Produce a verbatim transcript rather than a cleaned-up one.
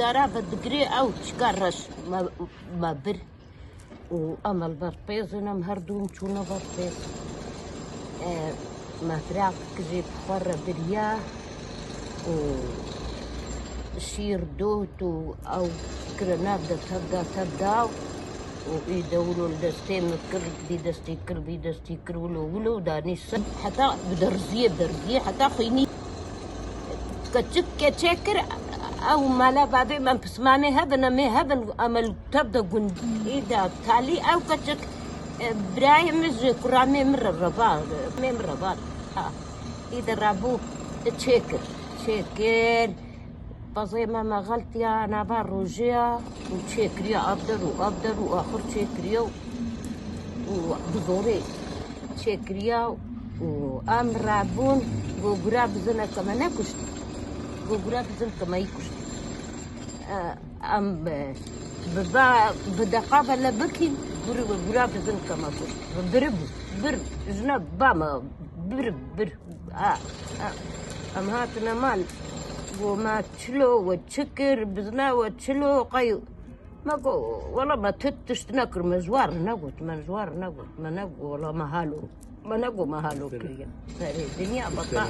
Dara ve digirê ew çika reş me, me bir. Û em li ber pêzin, em her dûn çûne ber pêz. E, me firaq kijê bi xwe re biriya û şîr dot û ew kirine de tev da, tev da û î de wilo li destê min kir, vî destî kir, vî destî kir, wilo, wilo danî ser. Heta bi derziyê, derziyê, heta xwînî. Keçik keçê kir, ew mala bavê me pismamê hebin, em ê hebin, em li tev de gundî de talî ew keçik, e, birayê min ji kuramê min re reva, mê min reva. Ha. Î de rabû çêkir, çêkir. Pezê me me xeltiya nava rojê ya û çêkiriya avder û avder û axir çêkiriya û bi zorê çêkiriya û em rabûn, gogura bizineke me nekuşt. Gogura bizineke me yî kuşt. E, em, e, bi ba, bi deqa bele bikîn, guri, gogura bizineke me kuşt. Biribû, bir, jina ba me, bir, bir. Ha, ha. Em hatine mal. Go me çilo we çi kir, bizna we çilo, qey. Me go, wela me tu tişt nekir, me ji wan re negot, me ji wan re negot, me nego, wela me halo. Me nego me halo kiriye. Serê dinya beka.